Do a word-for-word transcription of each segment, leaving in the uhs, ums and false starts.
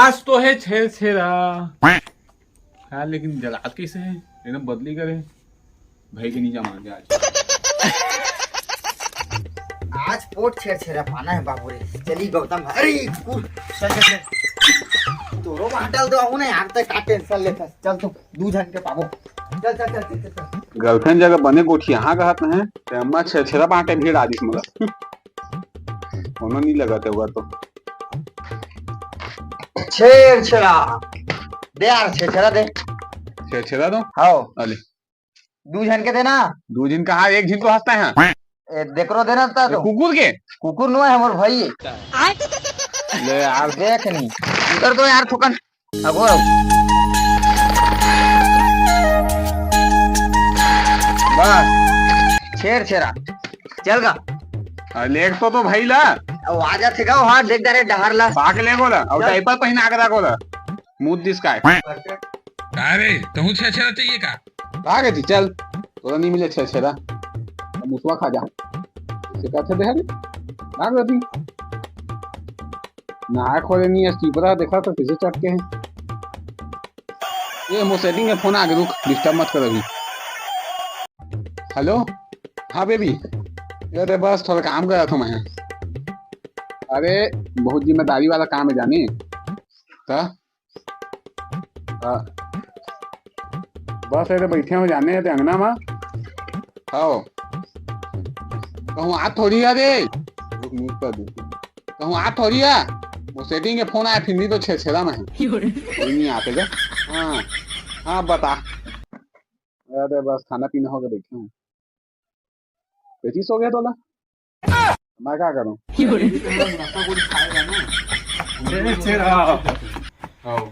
आज तो है छेरछेरा। हाँ, लेकिन जलात कैसे है? एकदम बदली करे। भाई के नीचे मार दे आज। आज पोट छेरछेरा पाना है बाबू रे। चली गौतम, अरे कुकुर, चल, चल, चल। तोरो वहाँ डाल दो, आहू ना यार, तक का टेंशन लेता। चल तू, दू झन के पाबो। चल, चल, चल, चल, चल। गर्लफ्रेंड जगह बने गोठियाहा कहत हैं, ते अम्मा छेरछेरा बांटे भीड़ आ दिस मगर। कोनो नहीं लगा ते हुआ तो। छेरछेरा। दे यार, छेरछेरा दे। छेरछेरा दो? हाओ। अले। दू झन के देना। दू झिन कहाँ, एक झिन तो हंसता है। ए, देखरो देना ता ये तो। कुकुर के? कुकुर नो है, हमर भाई है। ले यार। देख नहीं। उधर दो यार, थुकन। अगो, अगो। बस। छेरछेरा। चल गा। अरे, लेट तो, तो भाई ला। अब आ जाथे गा, हाँ, देख डारे डहार ला। पाक ले गोला। अब चल। डायपर पहिना के रख गोला। मुंह दिस काय। का रे, तहूँ छेरछेरा चाहिए का? का गे जी, चल। तोला नहीं मिले छेरछेरा। अब मुसवा खा जा। इसे का थे दे हरी? का गे जी? ना खोले नहीं है, स्लीपर देखा तो किसे चटके हैं। ये मोर सेटिंग में फोन आ गया, रुक, डिस्टर्ब मत कर अभी। हेलो, हाँ बेबी, ये रे बस थोड़ा काम कर रहा था मैं। अरे, बहुत जिम्मेदारी वाला काम है जाने। ता? आ, बस ये बैठे हो जाने हैं ते अंगना में। हाओ। कहूँ आ थोड़ी आ रे। रुक, म्यूट कर दे। कहूँ आ थोड़ी आ। वो सेटिंग के फोन आया, फिर नहीं तो छेरछेरा में है। कोई नहीं आते जा। हाँ, हाँ, बता। अरे बस, खाना पीना हो गया, बैठे हूँ। पेचिस हो गया तोला? मैं क्या करूँ? छेरछेरा। आओ।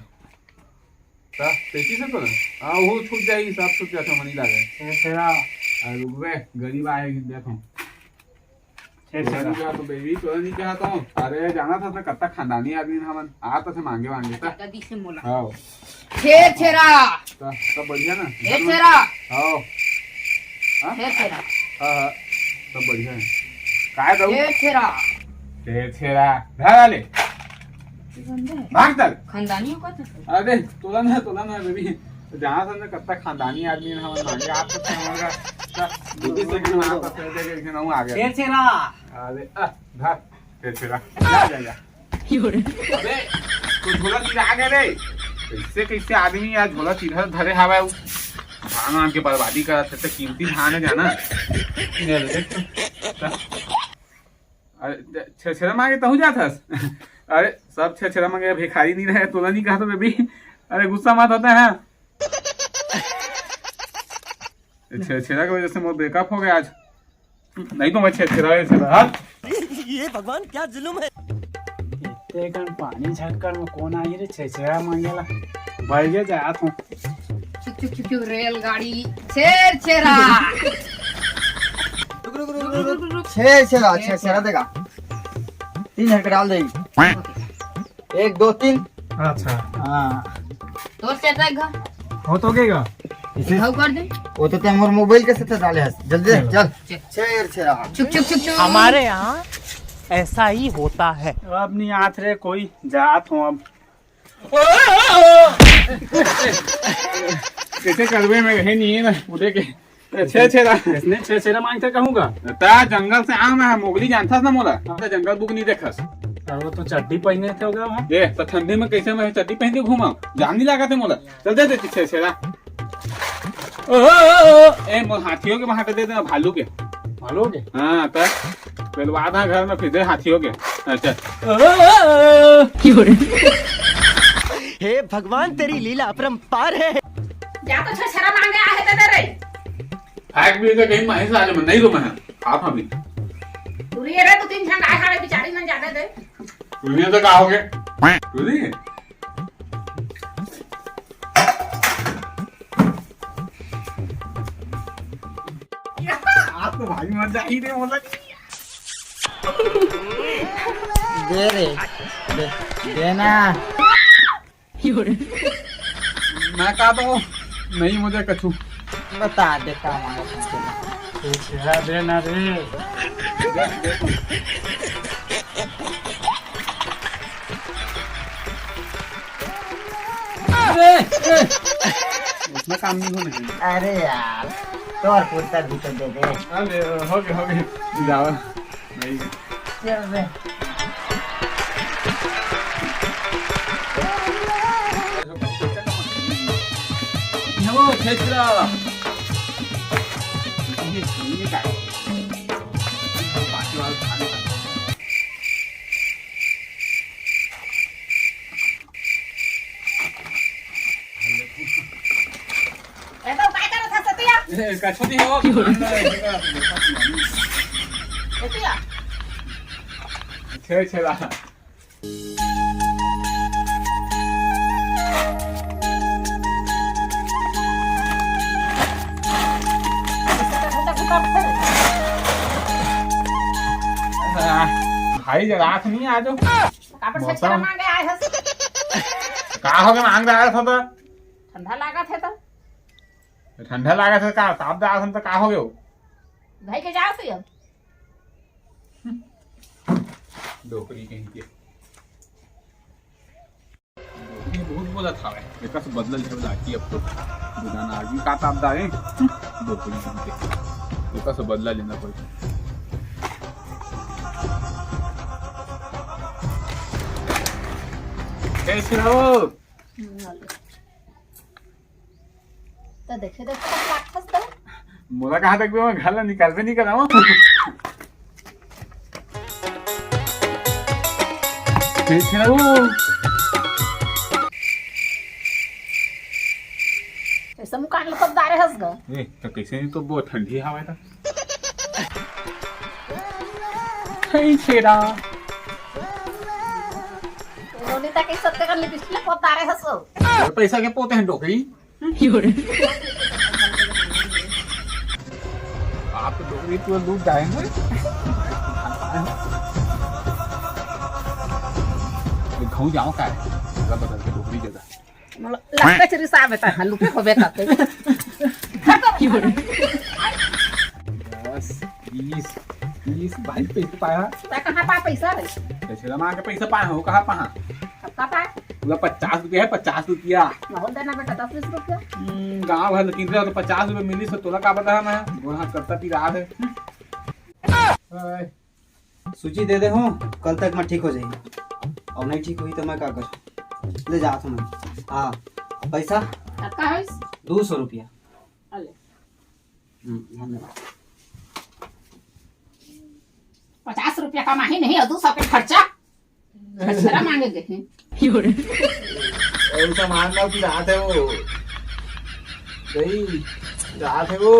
ता, पेचिस है तोला? हाँ, वो छूट जाएगी, सब छूट जाता, मनी लागे। छेरछेरा। अरे रुक बे, गरीब आए, देखो। छेरछेरा। तोला नहीं कहा तो बेबी, तोला नहीं कहा तो। अरे जाना था, तो कत्ता खानदानी आदमी ना हमन। आ तो थे मांगे वांगे ता। दादी से मोला। हाँ। छेरछेरा। ता, सब बढ़िया ना? छेरछेरा। हाँ। हाँ? छेरछेरा। हाँ, हाँ। सब बढ़िया है। काय दऊ? छेरछेरा। छेरछेरा। धरा ले। भाग चल। खानदानी हो का तू? अरे, तोला ना, तोला ना, बेबी। जहाँ से ना कत्ता खानदानी आदमी ना, हमन मांगे आप तो हमारा। दीदी से भी मांगा था, फिर देखे, देखे ना, हूँ आ गया। छेरछेरा। अरे, आ, धर। छेरछेरा। जा, जा, जा। अबे, तो झोला चिरा गया रे। कैसे, कैसे आदमी यार झोला चिरा धरे हवा है वो? धान वान के बर्बादी करत है, तो कीमती धान है जाना। ये ले, देख तो। अरे, छेरछेरा मांगे तहूँ जात हस? अरे, सब छेरछेरा मांगे, भिखारी नहीं रहे, तोला नहीं कहा तो बेबी। अरे, गुस्सा मत होता है। छेरछेरा की वजह से मोर ब्रेकअप हो गया आज। नहीं तो मैं छेरछेरा, छेरछेरा, हट। ये भगवान, क्या जुल्म है। इतने कन पानी झक्कड़ में कौन आई रे छेरछेरा मांगेला? भाई ये जात हूँ। चुक, चुक, चुक, चुक, रेलगाड़ी। छेरछेरा। रुक, रुक, रुक, रुक, रुक। छेरछेरा, छेरछेरा देगा। तीन झटका डाल देगी। एक, दो, तीन। अच्छा। हाँ। तोर से तक घा। हो तो गएगा। इसे घाव कर दे। वो तो ते हमर मोबाइल के साथ डाले हस। जल्दी दे, चलो। चल। छेरछेरा। चुक, चुक, चुक, चुक। हमारे यहाँ ऐसा ही होता है। अब नहीं आत रे कोई, जात हूँ अब। कैसे करबे में रहे नहीं है ना, उठे के। छेरछेरा। इसने छेरछेरा मांगते कहूँगा। ता जंगल से आ मैं, मोगली जानथस ना मोला। हाँ। ता जंगल बुक नहीं देखस। अरे वो तो चड्डी पहने थे हो गया वहाँ। ए, तो ठंडी में कैसे मैं चड्डी पहन के घूमा? जान नहीं लगा थे मोला। चल दे दे छेरछेरा। ओ, ओ, ओ, ओ, ए, मोर हाथियों के वहाँ पे दे देना, भालू के। भालू के? हाँ, तो पेलवा दा घर में फिर दे हाथियों के। अच्छा। ओ, ओ, ओ, ओ। हे भगवान, तेरी लीला अपरंपार है। जा तो छेरछेरा मांगे आहे ते दे रे। खाए भी तो कहीं माही साले में नहीं तो मैं। आप अभी। पूरी रे तो तीन झन आए हवे बिचारी मन ज्यादा दे। पूरी तो का हो गए? पूरी? आप तो भाई मर जा ही रे बोला। दे रे, दे, दे ना। मैं कहा तो नहीं मुझे कछु। बता दे का मांगा तुमसे। कुछ है दे ना रे। उसमें काम नहीं होने। अरे यार, तोर कुर्ता भी तो दे दे। अरे, हो गया, हो गया। जाओ। नहीं। चल बे। ये वो खेचरा। ये सुनिए का। बाकी वाला खाने का। ए, तो काय करत हस, सतिया? ए, कछु नहीं हो। सतिया। छे, छे ला। भाई, जरा से नहीं आ जाओ। काबर से मौसम। छेरा मांगे आए हस? का हो गया, मांग रहा था तो? ठंडा लागत हे तो। ठंडा लागत हे का? ताप डालत हन तो का हो गयो? भाई के जाओ से अब। डोकरी कहीं के। डोकरी बहुत बोलत हवे। एकर से बदला लेवे लागी अब तो। बुझाना आगी का ताप डाले। डोकरी कहीं के। एकर से बदला लेना पड़ता। कैसे हो? त देखे, देखे, कस लागथस त। मोला कहाँ तक बे, मैं घर ला निकालबे नहीं करावं। ठीक है वो। ऐसा मुकान ला कब डारे हस ग? ए, त कैसे नहीं तो वो ठंडी हवा है त। हे छेरा। नोनी ता के सत्ते कर लिपस्टिक पोत डारे हसो। तोर पैसा के पोते हैं डोकरी। आप तो डोकरी पूरा लूट जाएंगे। ये घऊं जाओ का है? जगह बदल के डोकरी जगह। मतलब, लगता चोरी साहब है, हाँ, लुटे होबे करते। दस, बीस, तीस, भाई पैसे पाया। तैं कहाँ पा पैसा रे? पैसे जमा के पैसे पाया हो, कहाँ पा? अब का पा? पूरा पचास रुपया है, पचास रुपया। ना होल देना बेटा, दस बीस रुपया। हम्म, गाँव भर लेकिन रहो तो पचास रुपया मिली, सो तोला का बता मैं? गोड़ हाथ करता पी रहा है। ओए। सूजी दे दे हूँ, कल तक मैं ठीक हो जाही। अउ नहीं ठीक होही तो मैं का करूँ? ले जात हूँ मैं। हाँ, पैसा? कतका होइस? दो सौ रुपया। अले। हम्म, धन्यवाद। पचास रुपया कमाही नहीं अउ दो सौ के खर्चा। खर्चा मांगे देखे। अउ सामान ला पिरात हे वो। नहीं, पिरात हे वो।